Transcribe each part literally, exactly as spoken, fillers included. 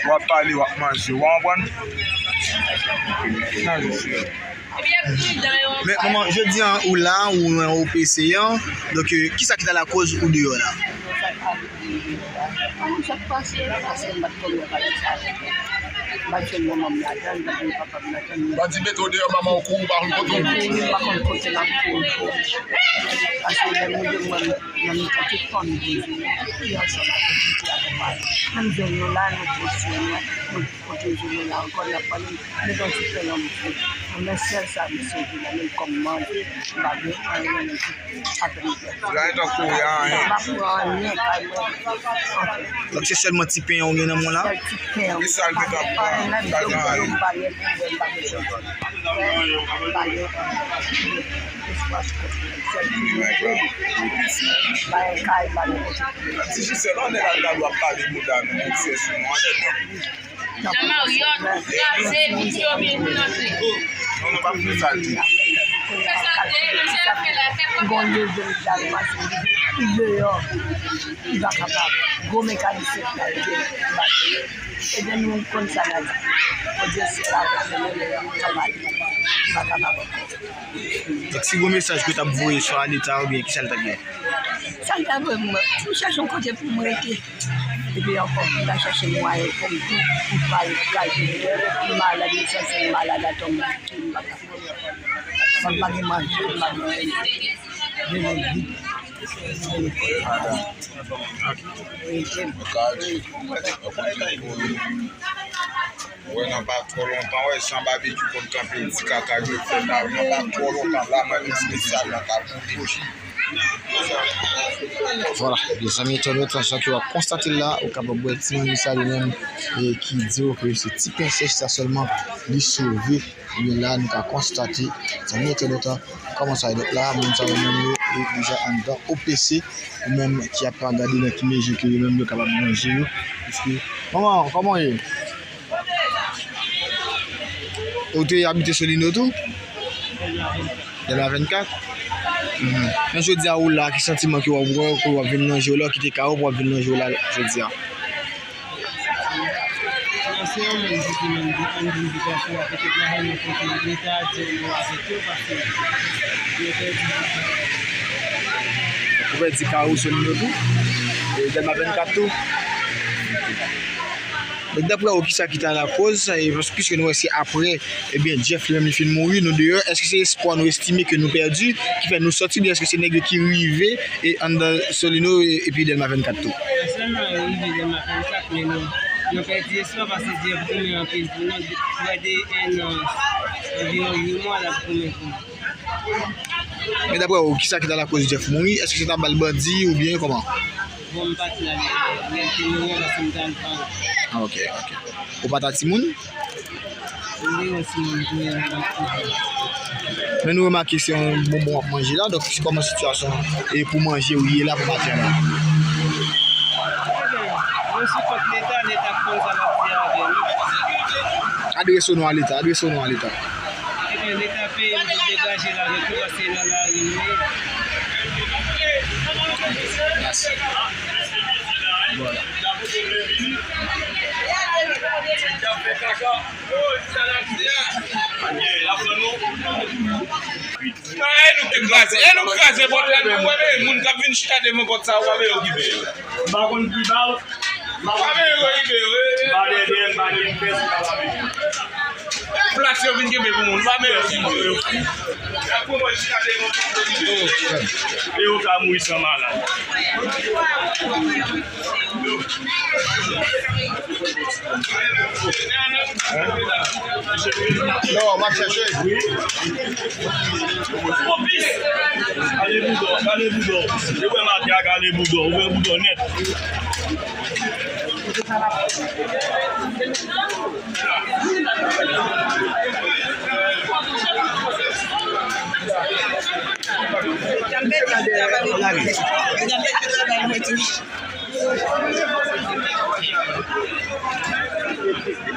W ap pale, w ap manje, w konprann? Men, manman, jodi a, ou la, ou nan O P C a, donk, euh, kisa ki ta lakòz ou deyò la? Sa k pase, pase, m pa t konn bagay sa. M pa t jwenn manman m ladan, m pa t jwenn papa m ladan. Bandi mete w deyò, manman w kouri, w pa konn kote w kouri. M pa konn kote m ap kouri. Paske lè m rive, mwen, nan mitan tout fanmi Jezi, ki ansanm avèk Jezi, avèk mari. Menm jwenn nou la, nou pran swen nou, nou pwoteje nou la ankò, n ap pale, nou gen ti pen nan bouch nou. Mwen, sèl sa, m sezi la, menm kòm manje, m pa gen anyen nan men m. Gade tankou y a anyen. Donk, se sèlman ti pen an ou gen nan men w la? Sèl ti pen an. Ki sa l gentan pran? Gade anyen. Ti Jisèl, anlè la, gade w ap pale mouda nou, nou sèch nou, anlè non. Nan Maryòt, kraze, piti yo vin pou n antre. Non, nou p ap fè sa l di. Fè sa l di, menm si l ap fè la, fè pwoblèm. Li deyò, li pa kapab. Gwo mekanisyen ki al di li, li pa kapab. Ebyen, nou konn sa n a di. Bondye se la, se le meilleur travail. Li pa kapab ankò. Donk, si gon mesaj ke w t ap voye swa Leta oubyen kisa l t ap ye? Sa l t ap voye pou mwen, pou m chèche yon kote pou m rete. Epi ankò, m ta chèche mwayen pou m tou, pou m pa al kay pou m, m malad, m santi m malad atò m, m pa ka. M pa gen manje, m pa gen anyen. Vini vit. Rete m. Wè, nan pa twò lontan, wè, jan Babekyou konn kanpe, di kaka yo fè la, nan pa twò lontan, la, mwen, espesyalman, t ap moute. Vwala, mezanmi entènot, jan ke w ap konstate l la, ou kapab wè ti manje sa li menm, e ki di w ke se ti pen sèch sa sèlman li sove. Ebyen la, nou ka konstate, zanmi entènot, kòman sa ye. Donk la, moun sa yo menm yo, yo deja anndan O P C, ou menm ki ap gade nan ki mezi ke yo menm yo kapab ranje yo. Paske, manman, kòman w ye? Ou te abite Solino tou? Dèlma vennkat? Mhm. Men jodi a ou la, ki santiman ke w ap, ke w ap vin lonje w la, w kite kay ou pou w ap vin lonje w la jodi a? Mwen se yon moun ki di menm de ann vin di pèsonn avèk tout la fèm kote Leta di nou avèk yo paske yo pèdi. Ou pèdi kay ou Solino tou? E Dèlma vennkat tou? Donk, daprè ou, kisa ki ta lakòz, e, paske, piske nou wè se aprè, ebyen, Jeff li menm li fin mouri, nou deyò, èske se espwa nou estime ke nou pèdi, ki fè nou sòti, oubyen èske se nèg yo ki rive, e, anndan Solino, e, epi Dèlma vennkat tou? Sèlman yo rive Dèlma vennkat, men nou, nou pèdi espwa paske Jeff goumen anpil pou nou, prè de en an, anviwon uit mwa l ap goumen pou nou. Men daprè ou, kisa ki ta lakòz Jeff mouri? Èske se ta bal bandi oubyen kòman? Bon, m pa t la, men, men te mouri paske m t al pale. Ah, ok, ok. Ou pa t a timoun? Li yon timoun, tou yon timoun. Men nou remake se yon bonbon w ap manje la, donk se kòman sitiyasyon e pou manje ou ye la pou maten la? Ebyen, nou sou kont Leta, Leta k konn sa l ap fè avè nou. Adrese w non a Leta, adrese w non a Leta. Ebyen, Leta peyi m pou degaje l avèk nou, paske nan lari nou ye. Mèsi. Vwala. E nou te kraze, e nou kraze pòt la, nou wè, men moun k ap vin chita devan pòt sa, w ap okipe yo. M pa konn ki ba w. M pa konn ki ba w. M pa dèyè, m pa gen pès, m pa la. Plas yo vin kenbe pou moun, m pa okipe yo. Y ap pran pòt chita devan pòt yo. E yo ka mouri san malad. Non, m ap chèche. Ale boudò, ale boudò. Yo wè maten a, ale boudò, ouvè boudò nèt.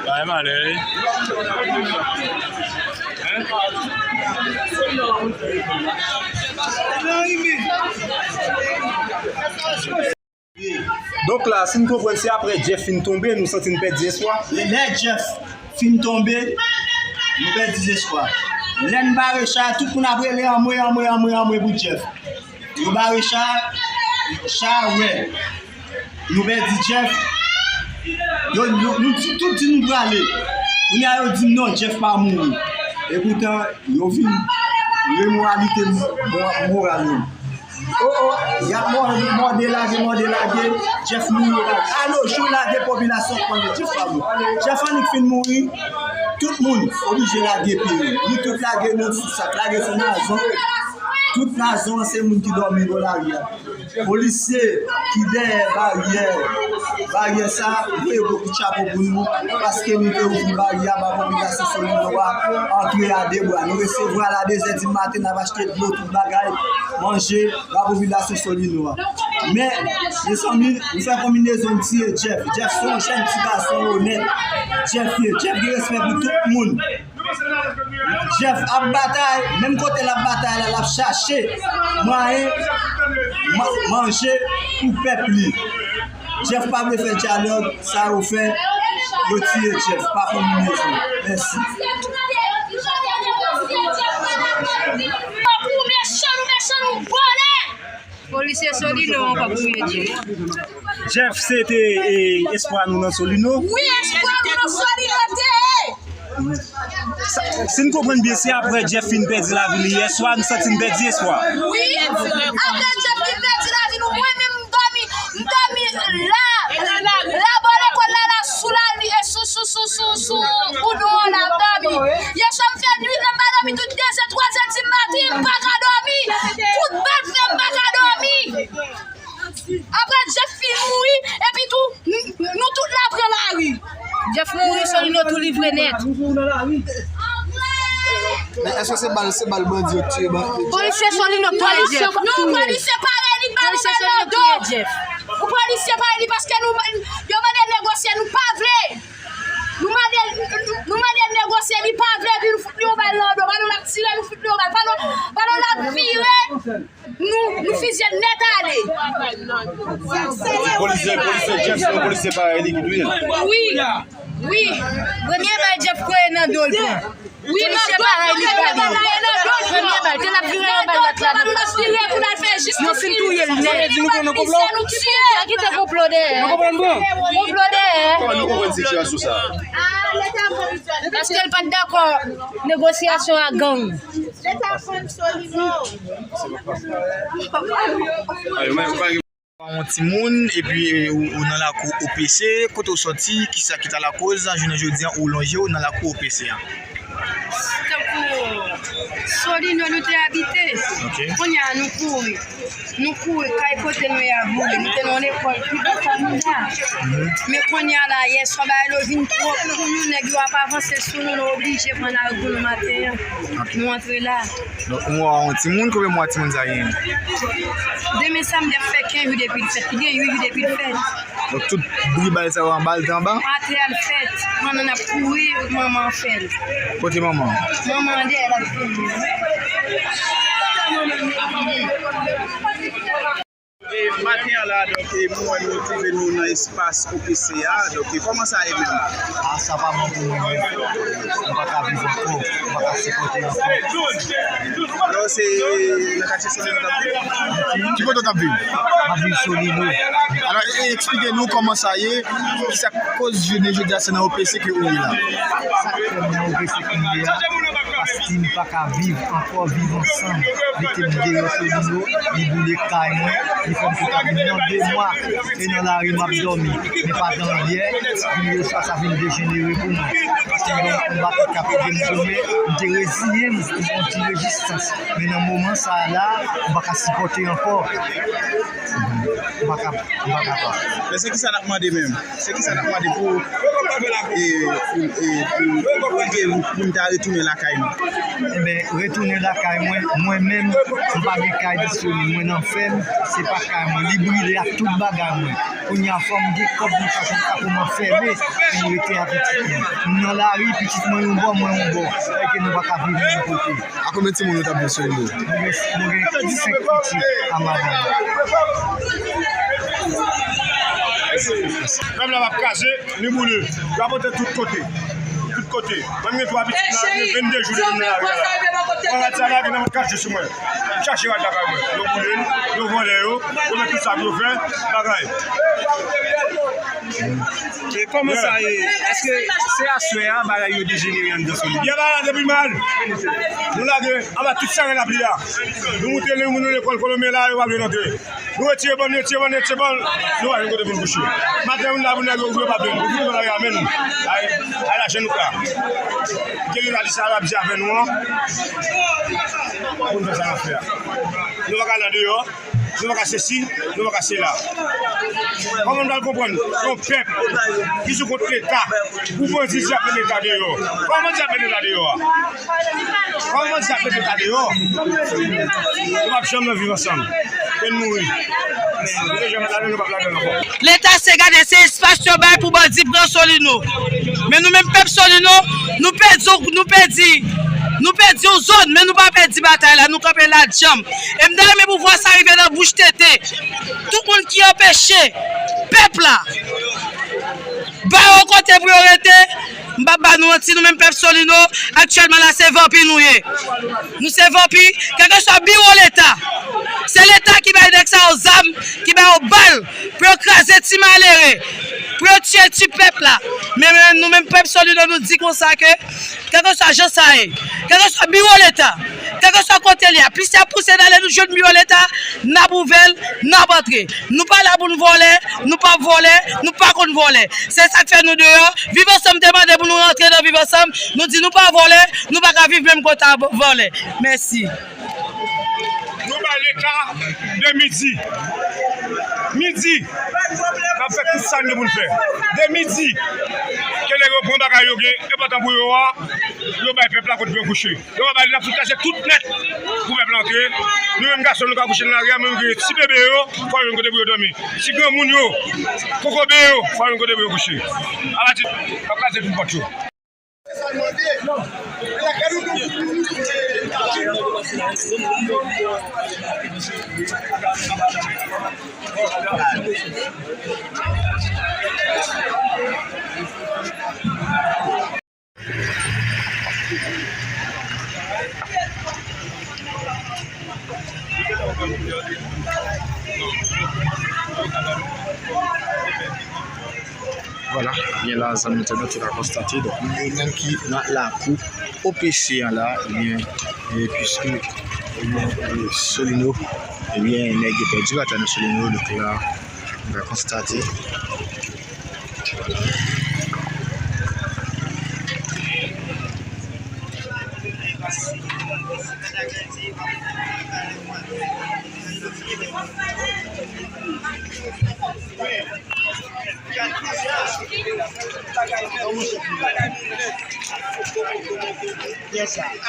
Bagay malè, wi. Hein? Donk la, si n konprann, se apre Jeff fin tonbe, nou santi n pèdi espwa. Lè Jeff fin tonbe, nou pèdi espwa. Lè n bare cha, tout moun ap rele anmwe, anmwe, anmwe, anmwe pou Jeff. Yo bare cha, cha wè. Nou pèdi Jeff. Yo, yo, nou di, tout di nou prale. Kounye a yo di m non, Jeff pa mouri. Epoutan, yo vin remoralite mo-, moral yo. O, o, y ap mò-, mòde lage, mòde lage, Jeff mouri. Alo, jou lage popilasyon konnen Jeff pa mouri. Jeff annik fin mouri, tout moun oblije lage pye yo. Nou tout lage, nou sou sak, lage sou nazon. Tout nazon an se moun ki dòmi bò lari a. Polisye ki dèyè baryè, baryè sa, voye gwo kout chapo pou nou, paske nou te ouvri baryè a ba popilasyon Solino a, antre a de bra. Nou resevwa l a de zè di maten, n ap achte dlo, tout bagay, manje, ba popilasyon Solino a. Men, mezanmi, m fè konbinezon, m tiye Jeff. Jeff se yon jèn ti gason onèt. Jeff ye. Jeff gen respè pou tout moun. Jeff ap batay, menm kote l ap batay la, l ap chache mwayen ma-, manje pou pèp li. Jeff pa vle fè dyalòg, sa yo fè, yo tiye Jeff, pa konbinezon. Mèsi. Polisye Solino ankò pou ye Jeff. Jeff, se te, e, espwa nou nan Solino. Wi, espwa nou nan Solino te ye. Sa, si n konprann byen, se apre Jeff fin pèdi lavi li yè swa, nou santi n pèdi espwa. Wi, apre Jeff fin pèdi lavi nou, mwen menm m dòmi, m dòmi la, la bò lekòl la, la sou lari, e sou, sou, sou, sou, sou goudwon an la m dòmi. Yè swa m fè nwit la, m pa dòmi, tout de zè, twa zè di maten, m pa ka dòmi. Tout bal fè m pa ka dòmi. Apre Jeff fin mouri, epi tou, n-, nou tout la pran lari. Jeff mouri, Solino tou livre nèt. Men èske se bal, se bal bandi yo tiye bandi? Polisye Solino tou tiye Jeff. Non, polisye pa rele li, ba nou bal nan do. Ou polisye pa rele li paske nou, yo mande negosye, nou pa vle. Nou mande, nou mande negosye, li pa vle, epi nou fout li yon bal nan do. Pandan l ap tire, nou fout li yon bal. Pandan, pandan l ap vire, nou, nou fizye l nèt ale. Polisye, polisye, Jeff, se yon polisye parèy li ki touye l. Wi, wi. Premye bal Jeff kwè nan do l pran. Wi, polisye parèy li pran. Premye bal, te l ap vire yon bal lòt la. Yo fin touye l nèt. Sa ki te konplo dèyè. Konplo dèyè. Kòman nou konprann sitiyasyon sa a? Paske l pa t dakò negosyasyon ak gang. Leta konn Solino. Yon timoun, epi, e, ou, ou nan lakou O P C, kote w sòti, kisa ki ta lakoz, jounen jodi a, ou lonje w nan lakou O P C a? Tankou Solino nou te abite. Ok. Kounye a nou kouri. Nou kouri, kay kote nou ye a boule. Nou te nan lekòl pi ba Famida. Mhm. Men kounye a la, yè swa bagay yo vin twòp pou nou, nèg yo ap avanse sou nou, nou oblije pran lari pou nou maten an. Ok. Nou antre la. Donk, ou a yon timoun, konbyen mwa timoun sa genyen? Demen samdi ap fè kenz jou depi l fèt, li gen uit jou depi l fèt. Donk, tout bri bal sa yo anba l te anba? Atè a l fèt, pandan n ap kouri, manman an fè l. Kote manman an? Manman an dèyè l ap kouri. E maten an la, donk, e, mwen, nou twouve nou nan espas O P C a. Donk, e, kòman sa ye menm? A, sa pa bon pou mwen menm. Mwen pa ka viv ankò. Mwen pa ka sipòte ankò. Alò, se nan katye Solino w t ap viv? Ki kote w t ap viv? M ap viv Solino. Alò, e, e, eksplike nou kòman sa ye, kisa k koz jounen jodi a se nan O P C ke ou ye la? Sa k fè m nan O P C kounye a, paske m pa ka viv ankò, viv ansanm. Mete m deyò Solino, li boule kay mwen, li fè m tout ap vin nan de mwa, e nan lari m ap dòmi. Men pandan yè, vin yè swa sa vin dejenere pou mwen. Paske m te yon konbatan k ap ede m goumen, m te reziye m pou yon ti rezistans. Men nan moman sa a la, m pa ka sipòte ankò. M pa ka, m pa ka. Men se kisa n ap mande menm? Se kisa n ap mande pou, e, pou, e, pou, pou, pou n ta retounen lakay nou? Enben, retounen lakay mwen, mwen menm, m pa gen kay disponib, mwen nan fèm, se pa kay mwen, li brile ak tout bagay mwen. Kounye a, fò m gen kòb pou m chache sa pou m anfème, pou m rete a pitit mwen. M nan lari, pitit mwen yon bò, mwen yon bò. Sa vle di ke nou pa ka viv menm kote. A konbyen timoun ou t ap viv Solino? Nou gen, nou gen senk pitit a madanm mwen. Pèp la p ap kraze, ni boule. Yo ap antre tout kote. Tout kote. Mwen, m gen twa pitit nan, gen vennde jou depi m nan lari a la. Mwen, rad sa lage nan kat jou sou mwen. M chache rad lakay mwen. Yo boule l, yo vòlè yo, yo met tout sa pou yo fè bagay. E kòman sa ye? Èske se aswè a bagay yo dejenere anndan Solino? Yè bagay la te pi mal. Nou lage anba tout seren lapli a. Nou moute, nou moun yo lekòl Kolonbyen la, yo pa vle rantre. Nou retire bann, retire bann, retire bann. Nou pa jwenn kote pou n kouche. Maten, moun la, moun nèg yo ouvri, yo pa vle. Ouvri, yo pa vle, amèn. Ay, ay, lajan nou ka. Gen leta di sa, y ap di avè nou an. Pou n fè sa n ap fè a. Nou pa ka al andeyò. Nou pa ka sesi, nou pa ka sela. Kòman n pral konprann yon pèp ki sou kont leta, pou bandi di ap met leta deyò? Kòman bandi ap met leta deyò a? Kòman bandi ap met leta deyò? Nou p ap janm nan viv ansanm. E n mouri. Nou te janm ladan, nou p ap ladan ankò. Leta se gade se espas yo bay pou bandi pran Solino. Men nou menm pèp Solino, nou pèdi, nou pèdi, nou pèdi yon zòn, men nou pa pèdi batay la, nou kanpe la djanm. E m ta renmen pou vwa sa rive nan bouch T T. Tout moun ki anpeche pèp la, ba yo kote pou yo rete, m p ap ba nou manti, nou menm pèp Solino, aktyèlman la, se vanpi nou ye. Nou se vanpi, kèlkeswa biwo leta. Se leta ki bay nèg sa yo zam, ki ba yo bal, pou yo kraze ti malere, pou yo tiye ti pèp la. Men, men nou menm pèp Solino, nou di konsa ke kèlkeswa jan sa ye, kèlkeswa biwo leta, kèlkeswa kote l ye, plis y ap pouse n ale, nou jwenn biwo leta, n ap ouvè l, n ap antre. Nou pa la pou n vòlè, nou p ap vòlè, nou pa konn vòlè. Se sa k fè nou deyò. Viv Ansanm te mande pou nou rantre nan Viv Ansanm. Nou di nou pa vòlè, nou pa ka viv menm kote a vòlè. Mèsi. Nou bay leta de midi. Midi. N ap fè tout sa n gen pou n fè. De midi. Ke nèg yo pran bagay yo gen enpòtan pou yo a, yo bay pèp la kote pou yo kouche. Yo pa bay, n ap fout kraze tout nèt pou pèp la antre. Nou menm gason, nou ka kouche nan lari a, men nou gen ti bebe yo, fò yo jwenn kote pou yo dòmi. Ti granmoun yo, kokobe yo, fò yo jwenn kote pou yo kouche. Apati, n ap kraze tout pòt yo. Vwala, byen la, zanmi entènot, ou ka konstate, donk, nou menm ki nan lakou O P C a la, ebyen, e, piske, ebyen, e, Solino, ebyen, nèg yo pèdi batay nan Solino, donk la, nou ka konstate.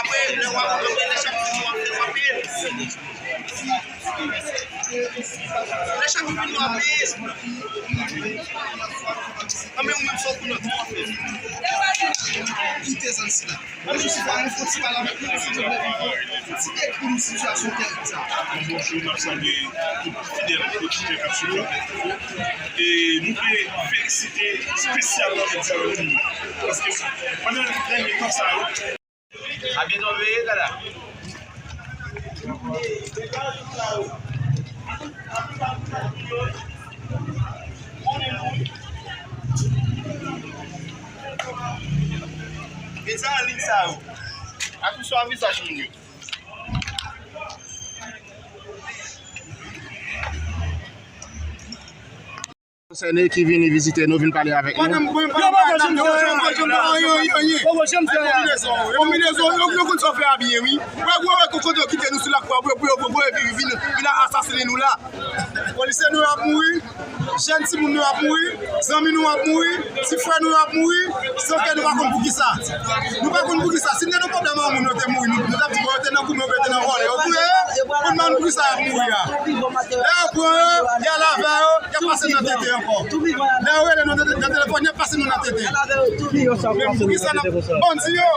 Apre, lè w ap, lè chak jou w ap fè w ap peye. Lè chak jou w ap peye. Anben, ou menm, sa w konnen w ap fè. Kite zòn sila. Anben, si pa nou fè ti pale avèk nou, si nou fè ti dekri nou sitiyasyon tèren sa. Bonjou, n ap salye tout fidèl oditè k ap swiv Laplen Enfo. E nou vle felisite espesyalman medya yo, paske pandan dènye tan sa yo, medya an liy sa yo, afich yo a vizaj moun yo. Konsène ki vini vizite nou, vin pale avèk nou. Yo poko janm fè anyen. Yo poko janm fè anyen. Konbinezon, yo, yo konn sa yo fè a byen, wi. Wè, wè, wè, kote yo kite nou sou lakou a, pou yo, pou yo, pou yo vin, vin, vin asasinen nou la. Polisye nou yo ap mouri, jèn timoun nou yo ap mouri, zanmi nou yo ap mouri, ti frè nou yo ap mouri, san ke nou pa konn poukisa. Nou pa konn poukisa. Si n te gen yon pwoblèm ak moun, yo te mouri, nou, nou t ap di, bon, yo te nan goumen, yo te nan vòlè, yo touye yo, pou n pa konn poukisa y ap mouri a. Lè yo pran yo, y al avè yo, y ap pase nan tete ankò. Lè yo rele nou nan, nan telefòn, y ap pase nou nan tete. Men poukisa n ap bandi yo?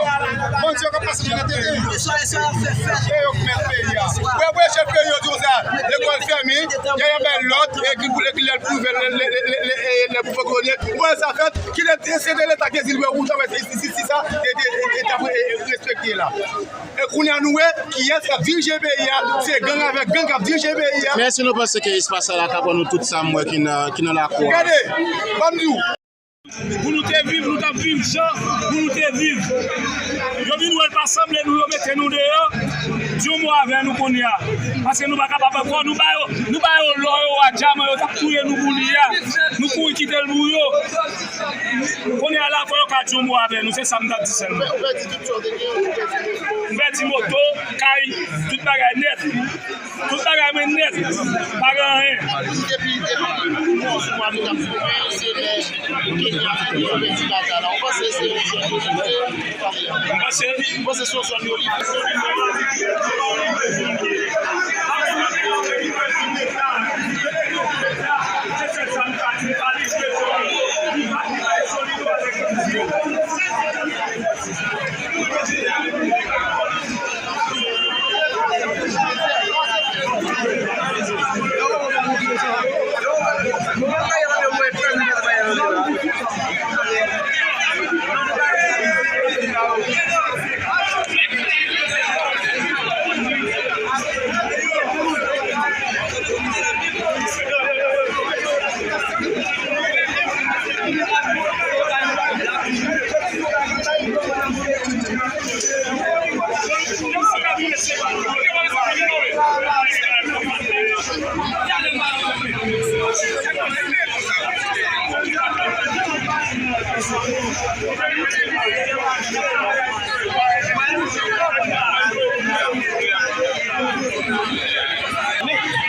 Bandi yo k ap pase nan tete. Se yo k mèt peyi a. Wè, wè, chèf peyi yo di konsa, lekòl fèmen, y a bay lòd, e ki pou lè pou ouvè lè pou fòk yo ye. Ou wè sa fèt, ki lè se de leta ki di l wè ou ta wè si si si sa te te te t ap respekte la. E kounye a nou wè kiyès k ap dirije peyi a, se gang avèk gang k ap dirije peyi a. Men èske nou panse ke espas sa la ka ban nou tout sa m wè ki nan ki nan lakou a? Gade, ban m di w. Pou nou te viv, nou t ap viv jan pou nou te viv. Yo vin wè l pa sanble nou, yo mete nou deyò. Di yon mo avè nou kounye a. Paske nou pa kapab ankò, nou ba yo, nou ba yo lò yo a dyaman, yo t ap touye nou pou li a. Nou kouri kite l pou yo. Kounye a la, fò yo ka di yon mo avè nou, se sa m t ap di sèlman. M pèdi moto, kay, tout bagay nèt. Tout bagay mwen nèt, pa gen anyen. Depi, depi, bon, sou mwa nou t ap foumen, se lè Kenya fè nou pèdi batay la. Ou panse se yon zòn yo li fè? M panse, m panse se yon zòn yo li fè.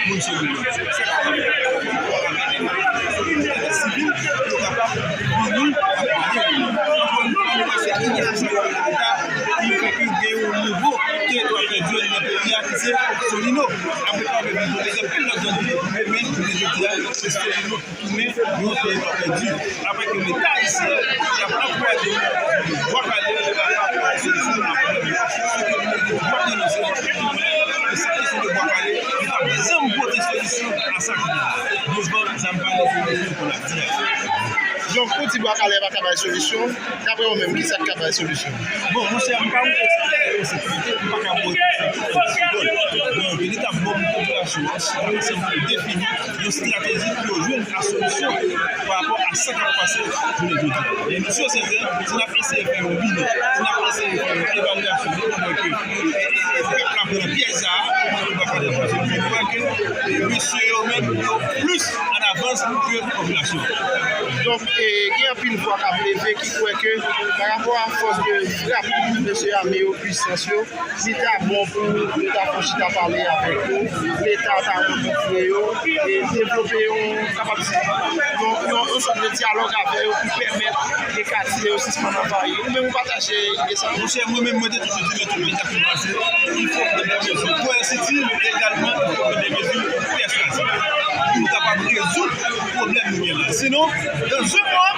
Moun se moun. Sa k fè yo pa ka mete nan sivil, yo kapab vini akonpanye moun. Paske ki gen sa yo leta ki fè ke gen yon nouvo teritwa pèdi nan peyi a ki se Solino. Apre sa, w ap vin pote gen pil lòt zòn ki te tounen, men jounen jodi a, se Solino ki tounen yon teritwa pèdi. Apre ke leta ayisyen, y ap ankouraje yo, Bwa Kale, yo kapab pote solisyon nan pwoblèm yo. Se ke nou menm, nou ap denonse, nou ap di ke sa kesyon de Bwa Kale, yo p ap janm pote solisyon a sa ki gen la. Douvan, sa m pale, se mesye pou n ap di a. Donk, ou di Bwa Kale pa ka bay solisyon, daprè ou menm, kisa k ka bay solisyon? Bon, monchè, m pa yon ekspè an sekirite, m pa ka ba w yon sekirite. Bon, li t ap bon pou popilasyon an, chita ansanm pou defini yon estrateji pou yo jwenn a solisyon pa rapò a sa k ap pase jounen jodi a. E nou si yo sèzè, si n ap eseye fè yon bilan, si n ap eseye fè yon evalyasyon, nou konprann ke, e, e, e, pèp la pran pyèj sa a, nou pa ka depanse. Nou kwè ke, e, mesye yo menm, yo plis an avans ke popilasyon an. Donk, e, gen anpil vwa k ap leve ki kwè ke, pa rapò a fòs de frap mesye ame yo, pwisans yo, li ta bon pou nou ta fè yon chita pale avèk yo, Leta ta rankontre yo, e devlope yon, kapab di, yon, yon, yon sòt de dyalòg avè yo pou pèmèt ke katye yo sispann anvayi. Ou menm ou pataje ide sa a? Monchè, mwen menm, mwen te toujou di nan tout Leta ki pase, il faut prendre des mesures coercitives, également, il faut prendre des mesures persuasives pou nou kapab rezoud pwoblèm nou gen la. Sinon, dans un mois,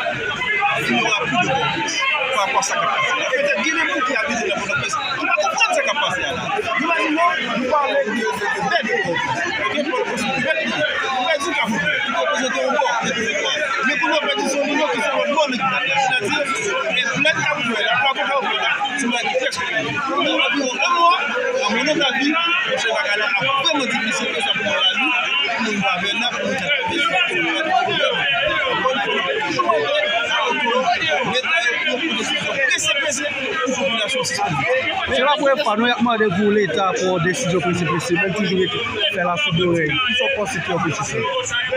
il n'y aura plus de Pòtoprens pa rapò a sa k ap pase la. Petèt gen de moun ki abite nan Pòtoprens ki pa konprann sa k ap pase a la. Yo pa di non, nou pale de, de, de, de, de Pòtoprens. Ok, Pòtoprens se pi bèl peyi. Nou pèdi Kafou, ki reprezante yon bò nan teritwa. Men kounye a pèdi Solino ki se lòt bò nan teritwa. Sètadi, e lè n t ap jwe la, pa konprann fè la. Se yon bagay ki trè chòke. Anviwon yon mwa, a mon avis, monchè, bagay la ap vrèman difisil konsa pou nou la, pou moun pa vè la, pou moun ka Leta yo pran desizyon prese prese pou popilasyon sispann. Se pa premye fwa, non, y ap mande pou Leta pran desizyon prese prese, men l toujou rete fè lasoud zorèy. Kisa w panse ki anpeche sa?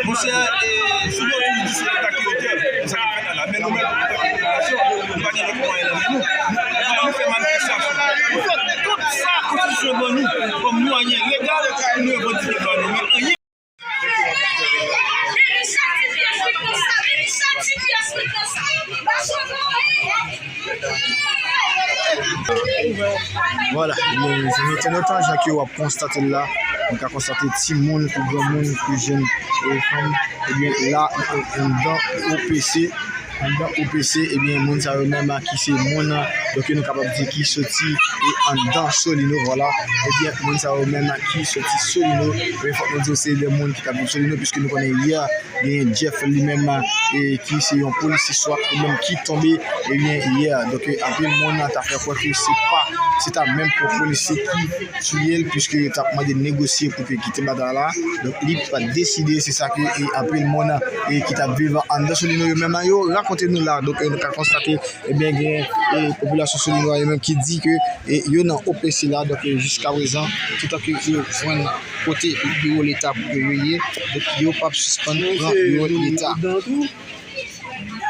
Monchè, e, souvan yo toujou di se Leta ki otè de sa k ap fèt la, men nou menm, antanke popilasyon, nou pa gen lòt mwayen nan men nou. Nou fè manifestasyon. Nou fè tout sa konstitisyon ban nou kòm mwayen legal pou nou revandike dwa nou. Men anyen. Vwala, mezanmi entènot, jan ke w ap konstate l la, nou ka konstate timoun kou granmoun, kou jèn, e fanm, ebyen, la, anndan O P C, Anndan O P C, ebyen, moun sa yo menm ki se moun, donk, nou kapab di ki soti e anndan Solino, vwala. Ebyen, moun sa yo menm ki soti Solino, ebyen, fòk nou di se de moun ki t ap viv Solino, piske nou konnen yè, genyen Jeff li menm, e ki se yon polisye swat li menm ki tonbe, ebyen, yè. Donk, e, anpil moun t ap fè kwè ke se pa, se ta menm pwòp polisye ki tiye l, piske yo t ap mande negosye pou ke kite batay la. Donk, li pa deside, se sa ke, e, anpil moun, e, ki t ap viv anndan Solino yo menm yo rakonte nou la. Donk, e, nou ka konstate, ebyen, gen, e, popilasyon Solino yo menm ki di ke, e, yo nan O P C la. Donk, e, jiskaprezan, toutan ke yo jwenn kote biwo Leta pou ke yo ye, donk, yo p ap sispann pran biwo Leta.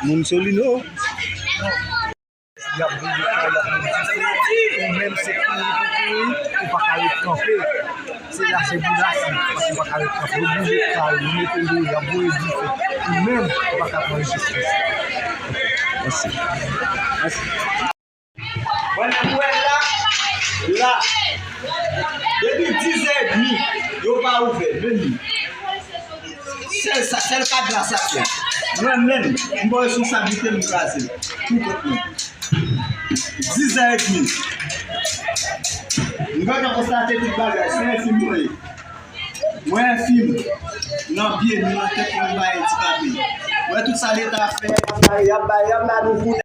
Moun Solino. Y ap boule kay, y ap met dife. Ou menm se kouri pou kouri, ou pa ka ret kanpe. Se la, se boule, paske ou pa ka ret kanpe. Yo boule kay, yo mete l deyò, y ap voye dife. Ou menm, ou pa ka pran jistis. Mèsi. Mèsi. Mwen menm, ou wè la, la, depi dizè edmi, yo pa ouvè, menm li. Sèl sa, sèl kad la sa fè. Mwen menm, m pran responsablite m kraze l. Pou kont mwen. Dizè edmi. M gentan konstate tout bagay, se enfim mwen ye. Mwen enfim. Nan pye, men nan tèt mwen, m pa endikape. Mwen tout sa Leta ap fè, y ap bay, y ap bay, y ap bay nou kounye a.